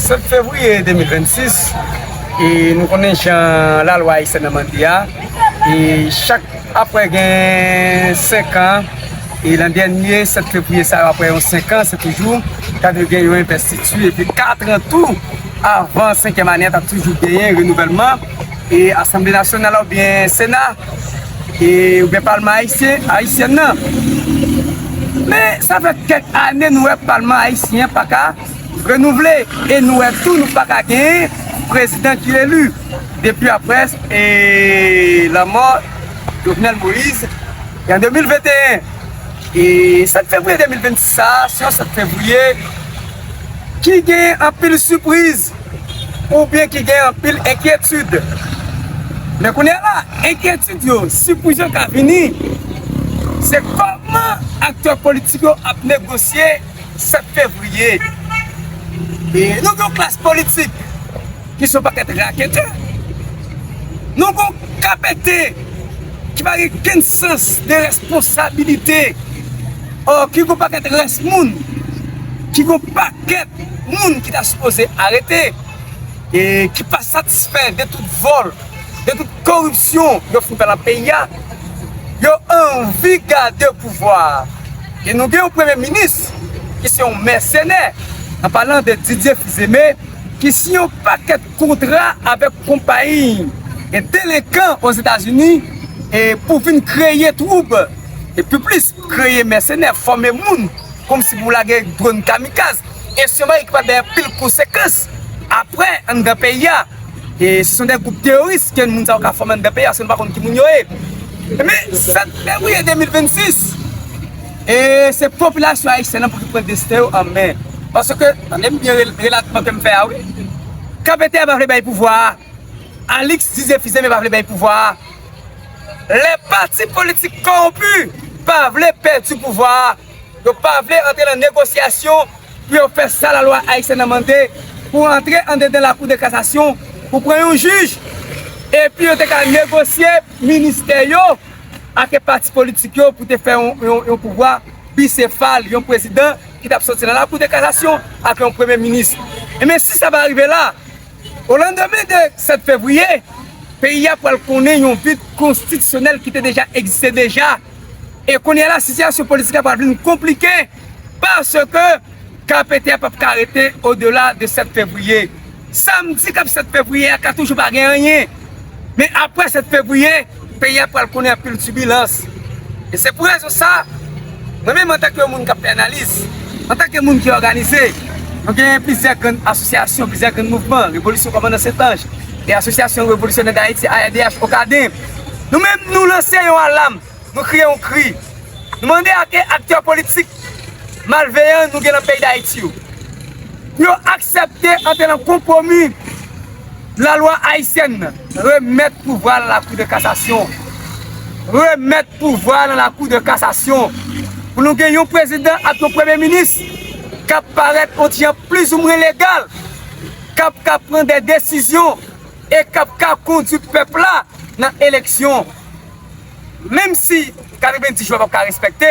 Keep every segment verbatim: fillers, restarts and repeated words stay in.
Sèt fevriye de mil vennsis, e nou konnen jan lalwa ayisyèn nan mande a, e chak apre gen senk an, e lan dènye sèt fevriye sa yo, apre yon senk an, se toujou ta dwe gen yon envestiti, epi kat an tou, avan senkyèm ane a, ta toujou genyen renouvèlman, e Asanble Nasyonal oubyen Sena, e, oubyen Palman Ayisyen, Ayisyèn nan. Men, sa fè kèk ane nou wè Palman Ayisyen pa ka renouvle, e nou wè tou nou pa ka genyen prezidan ki eli depi apre, e, lanmò Jovenel Moïse, e an de mil venteyen. E sèt fevriye de mil vennsis sa a, se yon sèt fevriye ki gen anpil sipriz oubyen ki gen anpil enkyetid. Men kounye a la, enkyetid yo, sipriz yo ka vini, se kòman aktè politik yo ap negosye sèt fevriye. E nou gen yon klas politik ki se yon pakèt raketè. Nou gen yon K P T ki pa gen kenn sans de responsabilite, ò, ki gen yon pakèt rès moun, ki gen yon pakèt moun ki ta sipoze arete, e ki pa satisfè de tout vòl, de tout koripsyon yo fin fè nan peyi a, yo anvi gade pouvwa a. E nou gen yon premye minis ki se yon mèsenè, an palan de Didier Fils-Aimé, ki siyen yon pakèt kontra avèk konpayi e delenkan Ozetazini, e pou vin kreye twoub, e pi plis kreye mèsenè, fòme moun, kòmsi pou lage dwòn kamikaz. E se yon bagay ki pral bay anpil konsekans apre anndan peyi a. E se sont des groupes terroristes ke moun sa yo ka fòme anndan peyi a, si nou pa konn ki moun yo ye. Men, sèt fevriye de mil vennsis, e se popilasyon ayisyèn nan pou ki pran desten yo an men. Paske, tande m byen rel-, relatman ke m fè a, wi. K P T a pa vle bay pouvwa a. Alix Didier Fils-Aimé pa vle bay pouvwa a. Lè pati politik kòwonpi pa vle pèdi pouvwa a, yo pa vle antre nan negosyasyon pou yo fè sa lalwa ayisyèn nan mande, pou antre andedan lakou de kasasyon, pou pran yon jij, epi yo te ka negosye ministè yo ak pati politik yo pou te fè yon, yon, yon pouvwa bisefal, yon prezidan ki t ap soti nan lakou de kasasyon ak yon premye minis. Ebyen, si sa pa rive la, o landemen de sèt fevriye, peyi a pral konnen yon vid konstitisyonèl ki te deja egziste deja. E kounye a la, sitiyasyon politik la pral vin konplike, paske K P T a p ap ka rete odela de sèt fevriye. Samdi k ap sèt fevriye a ka toujou pa gen anyen. Men apre sèt fevriye, peyi a pral konnen anpil tibilans. E se pou rezon sa, mwen menm antanke yon moun k ap fè analiz, antanke moun ki òganize, nou genyen plizyè grann asosyasyon, plizyè grann mouvman, Revolisyon Kòmandan Sentanj e Asosyasyon Revolisyonè Dayiti, A R D H, Ocaden. Nou menm, nou lanse yon alam, nou kriye yon kri. Nou mande a ke aktè politik malveyan nou gen nan peyi Dayiti yo, pou yo aksepte antre nan konpwomi lalwa ayisyèn nan, remèt pouvwa nan lakou de kasasyon. Remèt pouvwa nan lakou de kasasyon. Pou nou gen yon prezidan ak yon premye minis k ap parèt yon ti jan plizoumwen legal, k ap ka pran de desizyon e k ap ka kondui pèp la nan eleksyon. Menm si katrevendis jou a p ap ka respekte,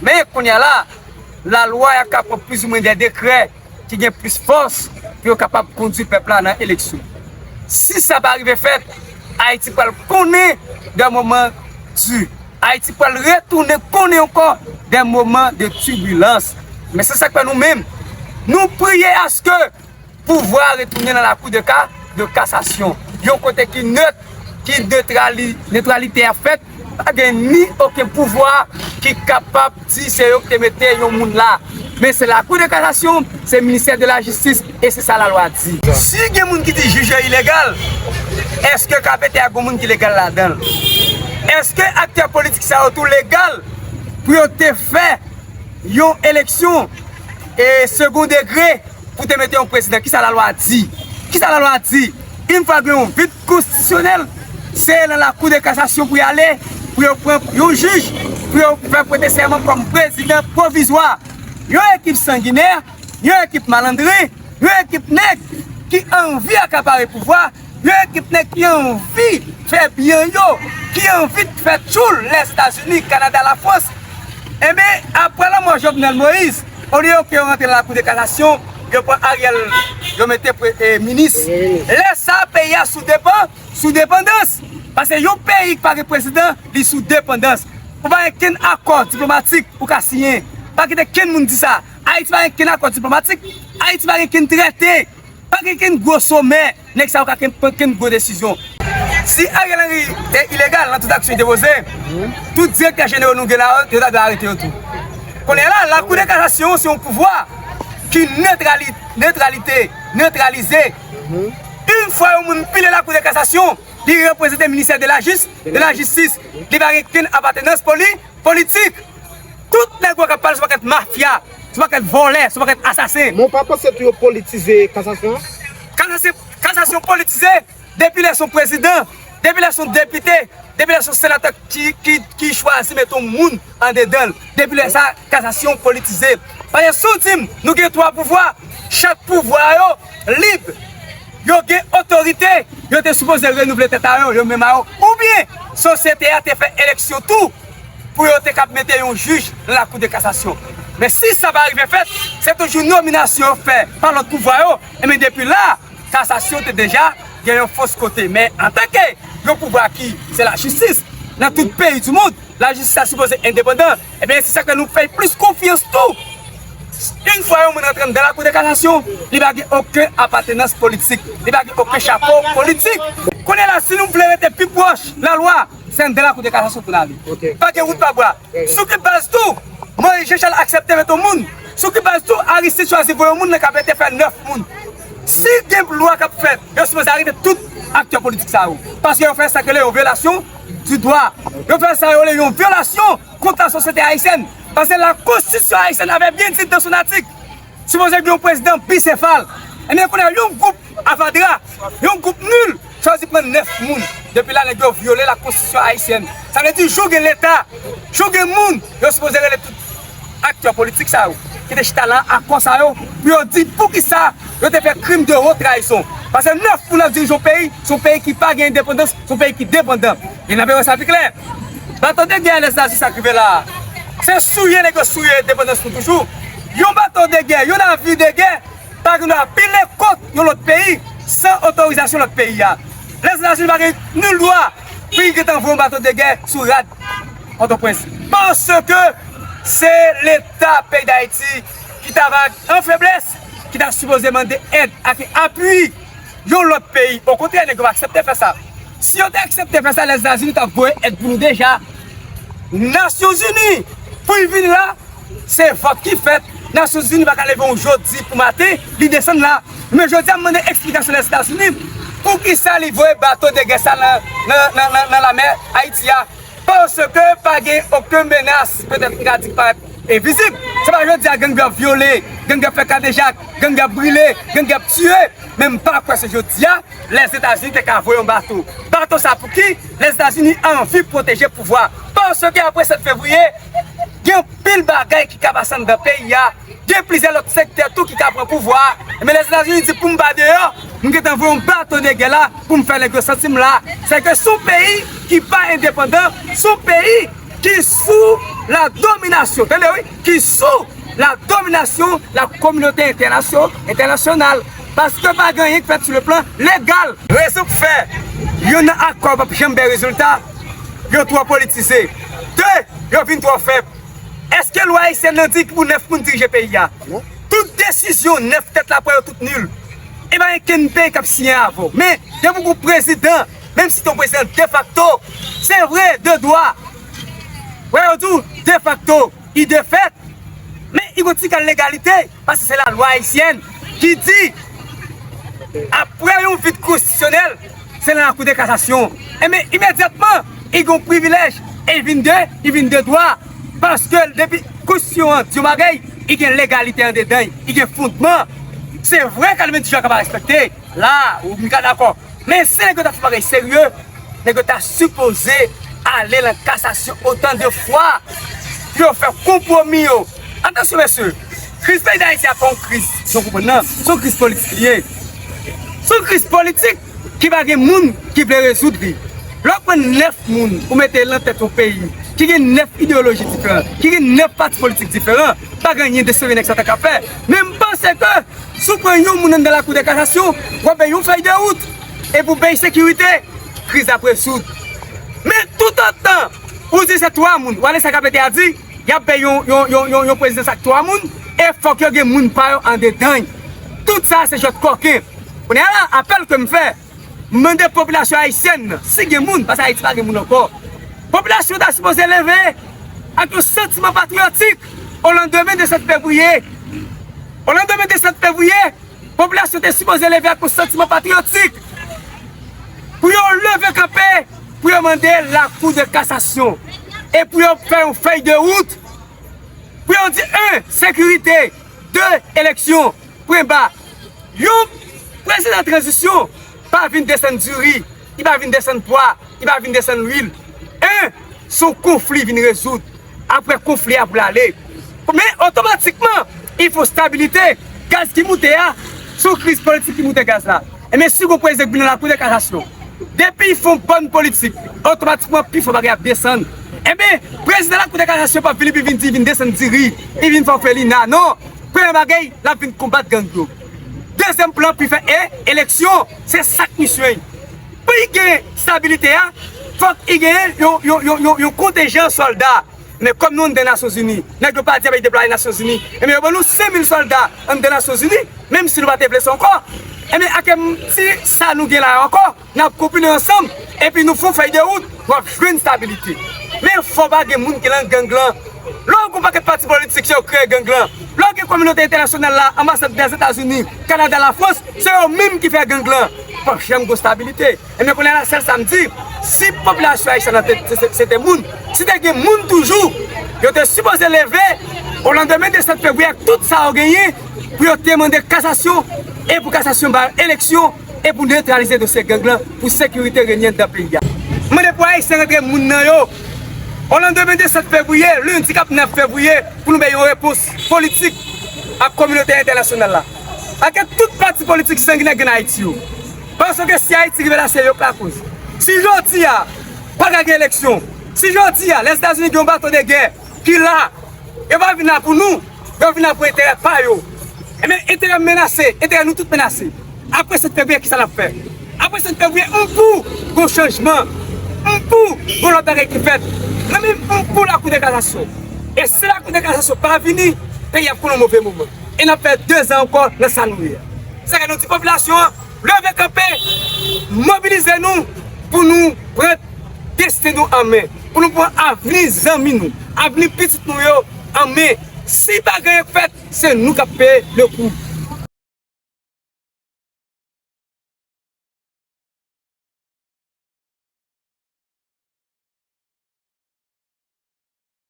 men kounye a la, lalwa a ka pran plizoumwen de dekrè ki gen plis fòs pou yo kapab kondui pèp la nan eleksyon. Si sa pa rive fèt, Ayiti pral konnen de moman di. Ayiti pral retounen konnen ankò de moman de tibilans. Men se sa k fè nou menm, nou priye aske pouvwa a retounen nan lakou de ka, de kasasyon. Yon kote ki nèt, ki netrali-, netralite a fèt, pa gen ni okenn pouvwa ki kapab di se yo ki te mete yon moun la. Men se lakou de kasasyon, se ministè de la jistis, e se sa lalwa di. Si gen moun ki di jij yo ilegal, èske K P T a gen moun ki legal ladan l? Èske aktè politik sa yo tou legal pou yo te fè yon eleksyon e segon degre pou te mete yon prezidan? Kisa lalwa di? Kisa lalwa di? Yon fwa gen yon vid konstitisyonèl, se nan lakou de kasasyon pou y ale, pou yo pran yon jij, pou yo fè prete sèman kòm prezidan pwovizwa. Yon ekip sanginè, yon ekip malandren, yon ekip nèg ki anvi akapare pouvwa, yon ekip nèg ki anvi fè byen yo, ki anvi fè tchoul Lèzetazini, Kanada, Lafrans. Enben, apre lanmò Jovenel Moïse, olye ke yo rantre nan lakou de kasasyon, yo pran Ariel yo mete pre- e, minis. Lè sa a, peyi a sou depan, sou depandans. Paske yon peyi ki pa gen prezidan, li sou depandans. Ou pa gen kenn akò diplomatik ou ka siyen. Pa kite kenn moun di sa. Ayiti pa gen kenn akò diplomatik. Ayiti pa gen kenn trete. Pa gen kenn gwo somè. Nèg sa yo ka kenn, pran kenn gwo desizyon. Si Ariel Henry te ilegal nan tout aksyon li te poze, tout direktè jenerò nou gen la yo, yo ta dwe arete yo tou. Kounye a la, Lakou de Kasasyon se yon pouvwa ki netrali, netralite, netralize. Yon fwa yon moun pile Lakou de Kasasyon, li reprezante ministè de la jis, de la jistis. Li pa gen kenn apatenans poli, politik. Tout nèg yo k ap pale se pakèt mafya, se pakèt vòlè, se pakèt asasen. Men w pa panse tou yo politize kasasyon an? Kasasyon, kasasyon politize depi lè se yon prezidan, depi lè se yon depite, depi lè se yon senatè ki, ki, ki chwazi mete yon moun andedan l. Depi lè sa, kasasyon politize. Paske si w di m, nou gen twa pouvwa, chak pouvwa yo lib, yo gen otorite, yo te sipoze renouvle tèt a yo, yo menm a yo. Oubyen, sosyete a te fè eleksyon tou pou yo te kab mete yon jij nan Lakou de Kasasyon. Men si sa pa rive fèt, se toujou nominasyon yo fè pa lòt pouvwa yo. Ebyen, depi la, kasasyon te deja gen yon fòs kote. Men antanke yon pouvwa ki se lajistis nan tout peyi di mond, lajistis la sipoze endepandan. Ebyen, se sa k fè nou fè plis konfyans tou. Yon fwa yon moun rantre anndan Lakou de Kasasyon, li pa gen okenn apatenans politik, li pa gen okenn chapo politik. Kounye a la, si nou vle rete pi pwòch lalwa, se anndan Lakou de Kasasyon pou n ale. Pa gen wout pa bwa. Sou ki baz tou, Moyiz Jan Chal aksepte mete yon moun? Sou ki baz tou, Aristid chwazi voye yon moun nan kabinet te fè nèf moun? Si gen lwa k ap fèt, yo sipoze arete tout aktè politik sa yo. Paske yo fè sa k rele yon vyolasyon di dwa. Yo fè sa yo rele yon vyolasyon kont la sosyete ayisyèn. Paske la konstitisyon ayisyèn avè byen di dan son atik, sipoze gen yon prezidan bisefal. Ebyen, kounye a, yon gwoup avadra, yon gwoup nil, chwazi pran nèf moun. Depi la, nèg yo vyole la konstitisyon ayisyèn. Sa vle di, jou gen leta, jou gen moun, yo sipoze rele tout aktè politik sa yo, ki te chita nan akò sa yo, pou yo di poukisa yo te fè krim de wo trayizon. Paske nèf moun ap dirije yon peyi, se yon peyi ki pa gen endepandans, se yon peyi ki depandan. E n ap wè sa pi klè. Bato de gè Lèzetazini sa k rive la a, se souye nèg yo souye endepandans nou toujou. Yon bato de gè, yon navir de gè, pa gen dwa pile kont yon lòt peyi san otorizasyon lòt peyi a. Lèzetazini pa gen nil dwa pou li gentan voye yon bato de gè sou rad Pòtoprens. Paske se Leta peyi Dayiti ki ta va an feblès, ki ta sipoze mande èd ak apui yon lòt peyi. Okontrè, nèg yo pa aksepte fè sa. Si yo te aksepte fè sa, Lèzetazini t ap voye èd pou nou deja. Nasyonzini, pou l vin la, se vòt ki fèt. Nasyonzini pa ka leve yon jodi pou maten, li desann la. Men jodi a, m mande eksplikasyon Lèzetazini, poukisa li voye bato de gè sa nan, nan, nan, nan, nan lamè Ayiti a? Paske pa gen okenn menas, petèt m ka di k parèt envizib. Se pa jodi a gang yo ap vyole, gang yo ap fè kadejak, gang yo ap brile, gang yo ap tiye. Men m pa kwè se jodi a Lèzetazini te ka voye yon bato. Bato sa pou ki? Lèzetazini anvi pwoteje pouvwa. Paske apre sèt fevriye, gen anpil bagay ki ka pase anndan peyi a. Gen plizyè lòt sektè tou ki ka pran pouvwa a. Men Lèzetazini di pou m pa deyò, m gentan voye yon bato de gè la pou m fè nèg yo santi m la. Se ke se yon peyi ki pa endepandan, se yon peyi ki sou la dominasyon, tande wi, ki sou la dominasyon la kominote entènasyon-, entènasyonal. Paske pa gen anyen k fèt sou le plan legal. Rezon k fè youn nan akò p ap janm bay rezilta, yo twò politize. De, yo vin twò fèb. Èske lwa ayisyèn nan di ki pou nèf moun dirije peyi a? Tout desizyon nèf tèt la pran yo tout nil. E pa gen kenn peyi k ap siyen avè w. Men, depi w gon prezidan, menm si se yon prezidan defakto, se vre, de dwa. Wè, yo di w defakto, i defèt, men i gon ti kal legalite, paske se lalwa ayisyèn ki di, apre yon vid konstitisyonèl, se nan Lakou de Kasasyon. Enben, imedyatman, i gen yon privilèj, e i vin de, i vin de dwa. Paske depi konstitisyon an di yon bagay, i gen legalite andedan, i gen fondman. Se vre, katrevenndis jou a ka pa respekte, la, ou m ka dakò. Men si nèg yo ta fè bagay serye, nèg yo ta sipoze ale nan kasasyon otan de fwa pou yo fè konpwomi yo. Atansyon, mesye, kriz peyi Dayiti a pa yon kriz, si w konprann nan, se yon kriz politik li ye. Se yon kriz politik ki pa gen moun ki vle rezoud li. Lè w pran nèf moun ou mete nan tèt yon peyi ki gen nèf ideyoloji diferan, ki gen nèf pati politik diferan, pa gen anyen de serye nèg sa ta ka fè. Men m panse Se ke si w pran yon moun anndan lakou de kasasyon, w ap bay yon fèy de wout, epi w bay sekirite, kriz ap rezoud. Men toutotan ou di se twa moun, w ale sa K P T a di, y ap bay yon, yon, yon, yon, yon prezidans ak twa moun, e fòk yo gen moun pa yo andedan. Tout sa se jwèt kòken. Kounye a la, apèl ke m fè, m mande popilasyon ayisyèn nan, si gen moun, paske Ayiti pa gen moun ankò, popilasyon ta sipoze leve ak yon santiman patriyotik o landemen de sèt fevriye. O landemen de sèt fevriye, popilasyon te sipoze leve ak yon santiman patriyotik pou yo leve kanpe, pou yo mande lakou de kasasyon e pou yo fè yon fèy de wout, pou yo di, en, sekirite, de, eleksyon, pwen ba. Yon prezidan tranzisyon pa vin desann diri, li pa vin desann pwa, li pa vin desann lwil. En, se yon konfli vin rezoud. Apre konfli a pou l ale. Men otomatikman, il faut stabilité. Gaz ki moute a, se yon kriz politik ki moute gaz la. Enben, si gon prezidan k vin nan lakou de kasasyon, depi l fè yon bòn politik, otomatikman, pifò bagay ap desann. Enben, prezidan lakou de kasasyon p ap vin epi vin di, vin desann diri, li vin fè òfelina. Non! Premye bagay, l ap vin konbat gang yo. Dezyèm plan, pou l fè e, eleksyon, se sa k misyon l. Pou l gen stabilite a, fòk li genyen yon, yon, yon, yon, yon kontenjan sòlda. Men kòm nou anndan Nasyonzini, nèg yo pa di bay deplwaye Nasyonzini. Enben, yo ban nou senk mil sòlda anndan Nasyonzini, menm si nou pa te vle sa ankò. Enben, ak ti sa nou gen la ankò, n ap konpile ansanm, epi nou fè yon fèy de wout, w ap jwenn stabilite. Men fò pa gen moun ki nan gang lan. Lè w gen yon pakèt pati politik, se yo k kreye gang lan. Lè w gen kominote entènasyonal la, anbasad Dèzetazini, Kanada, Lafrans, se yo menm ki fè gang lan. P ap janm gen stabilite. Enben, kounye a la, sèl sa m di, si popilasyon ayisyèn nan te, se, se, se te moun, si te gen moun toujou, yo te sipoze leve o landemen de sèt fevriye ak tout sa yo genyen pou yo te mande kasasyon e pou kasasyon ba yo eleksyon e pou netralize dosye gang lan pou sekirite renye anndan peyi a. M mande pou Ayisyen rantre moun nan yo o landemen de sèt fevriye, lendi k ap nèf fevriye, pou nou bay yon repons politik ak kominote entènasyonal la. Ak tout pati politik sanginè k gen Ayiti yo. Paske si Ayiti rive la, se yo k lakoz. Si jodi a, pa ka gen eleksyon, si jodi a, Lèzetazini gen yon bato de gè ki la, yo pa vin la pou nou, yo vin la pou enterè pa yo. Enben, enterè menase, enterè nou tout menase. Apre sèt fevriye, kisa n ap fè? Apre sèt fevriye, m pou gon chanjman. M pou gon lòt bagay ki fèt. Mwen menm, m pou lakou de kasasyon. E si lakou de kasasyon pa vini, peyi ap konn yon move moman. E n ap fè dezan ankò nan sa nou ye a. Sa fè nou di popilasyon an, leve kanpe, mobilize nou pou nou pran desten nou an men, pou nou pran avni zanmi nou, avni pitit nou yo an men. Si pa gen anyen k fèt, se nou k ap peye le kou.